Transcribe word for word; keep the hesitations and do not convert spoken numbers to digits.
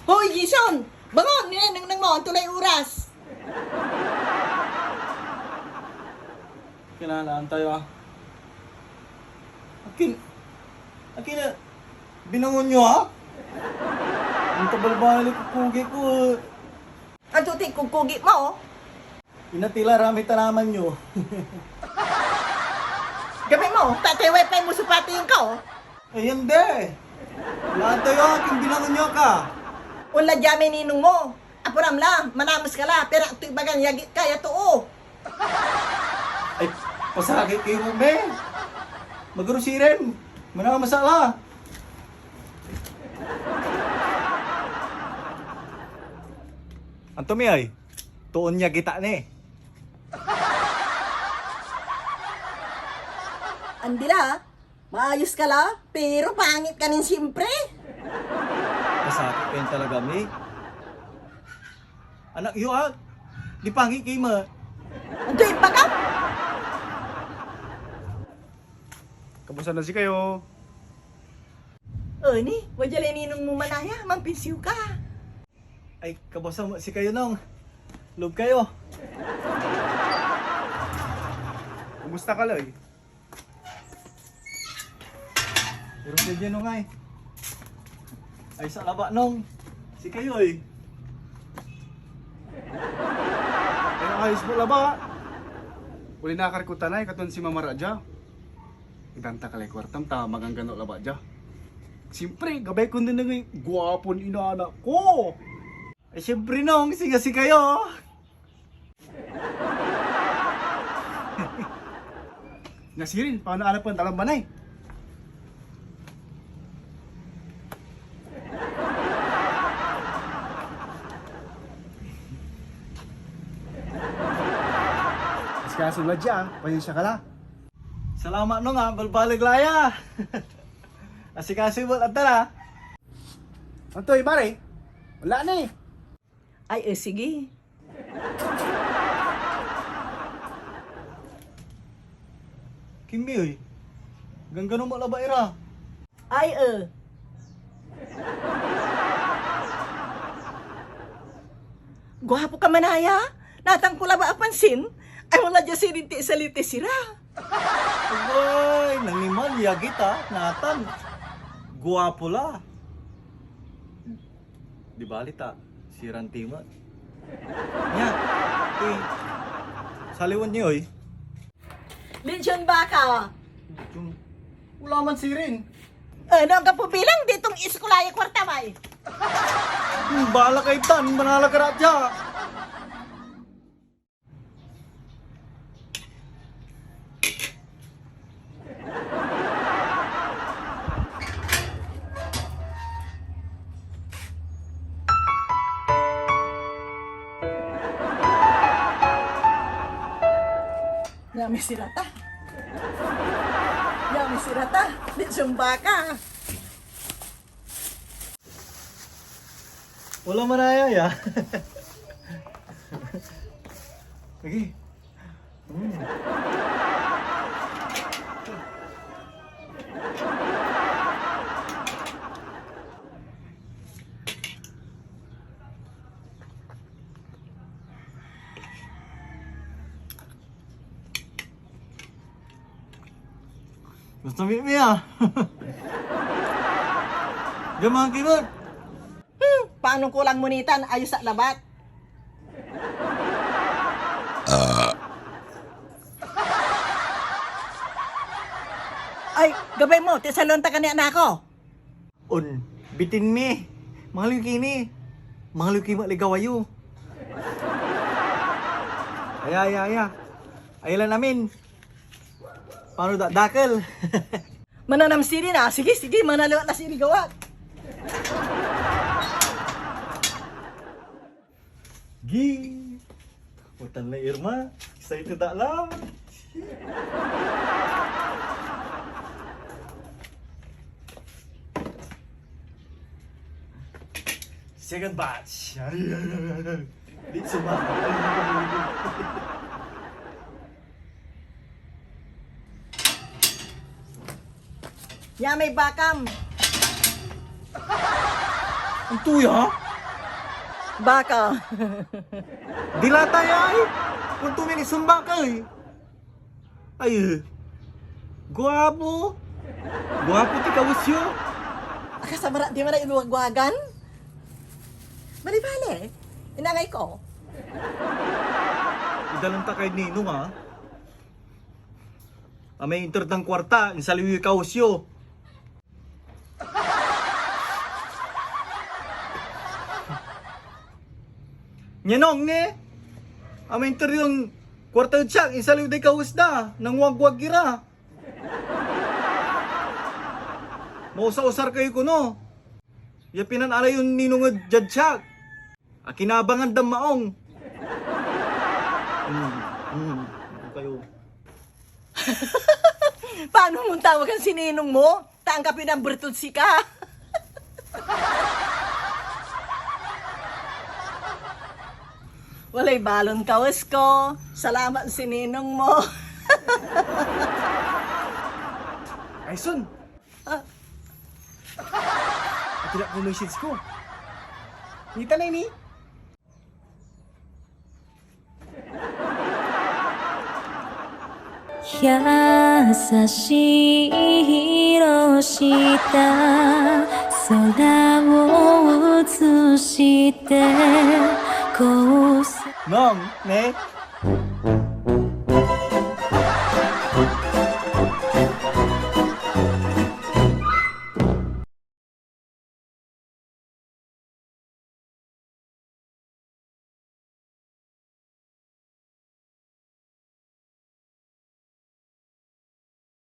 Hoy, Jason! Bangon! Ninenengneng mo, anto lay oras? Kinalaan tayo, ah. Akin, akin, ah, binangon nyo, ah? Ang tabalbali ko, kugi ko, ah. Anto ti kugkugi mo? Inatila ra may tanaman yo. Gabe mo, tatay wifi mo so pati ko. Ay, hindi. Lahat tayo, akin binangon nyo ka. Onla dia may ninong mo. Apuram la, manames ka la, pero atoy bagan yagit ka ya too. Ay, pasakit kayo, me. Magaro siren. Manang masala. Anto mi ay? Toon ya gita ni. Andi la, maayos ka la, pero pangit ka nin siyempre. Masakit kayo talaga, mi. Anak yo, ah. Di pangit kayo, ma. Anto imbagam? Kamusta na si kayo? O, ni, wadia lay ninong mo manaya, mampinsiw ka. Ay, kabuasan mo si kayo, Nong. Loob kayo. Kumusta ka, Loy? Pero pwede, Nong, ay. Ay, sa laba, Nong. Si kayo, eh. Ay, ayos mo laba. Uli na karikutan ay, katon si Mama Raja. Ibanta ka lay kuartam ta maganggano labat dia. Siyempre, gabay kon nengnengey, guapon inanak ko. Ay, siyempre, Nong, singa si kayo. Nasirin, paano anak pon talambanay? Asikaso la dia, pasensya ka la. Salamat, Nong, ah. Balbaleg la ya. Asikaso mo, adda la. Antoy, mare? Wala ni. Ay, eh, sige. Kimbi, oy. Ganggano mo labat ira. Ay, eh. Guapo ka manaya. Natan ko labat apansin. Ay, wala dia sirin ti isalitis ira. Agay, nangiman ya gita, natan. Guapo la. Di bali ta, siran ti met. Nia, ti, saliwen yo, oy. Linjon baka. Yung, wala man sirin. Ano ang kapubilang ditong iskulaya kwarta, bay? Hmm, bahala kay tan, manala ka ra dia. Yami sirata. Yami sirata. Di sumbaka. Wala manaya ya. Lagi. Hmm. Basta mi, mi, ah. Gaman ki, Bert. Hmm, paano ko lang munitan? Ayos sa labat. Ay, gabay mo, ti salon ta ka ni anak ko. On, bitin mi. Mangaliw ki ni. Mangaliw ki met ligawa yo. Aya, aya, aya. Aya lan amin. Pano da, dakel? Mananam siri na. Sige, sige, manaliw la siri gawat. Gi. Utan na Irma. Excited da la. Second batch. Ay, ay, ay, ay, ay. Di suma. Ya may bakam. Ang tuya? Baka. Dilatay ay. Kuanto may isumbak ey. Ay, eh. Guapo. Guapo ti kawes yo. Akasamarat di man ay iwagwagan? Bali-bali. Inangay ko. Idalan ta kay Ninong, ah. Amay inter dan kuarta, insaliw yoy kawes yo. Ninong ni, amay inter yon kuarta ed siak, insaliw day kawes da, nangwagwag ira. Mausa-usar kayo kono. Ya pinanalay yon Ninong ed diad siak. Akinabangan da maong. Hmm, hmm, ano kayo? Paano mong tawagan si Ninong mo? Ta anggapoy number tod sika. Walay balon kawes ko. Salamat si Ninong mo. Ayson! Ah. Atilak mo message ko. Kita na ini. 優しい色した空を映してこう Nong, ne?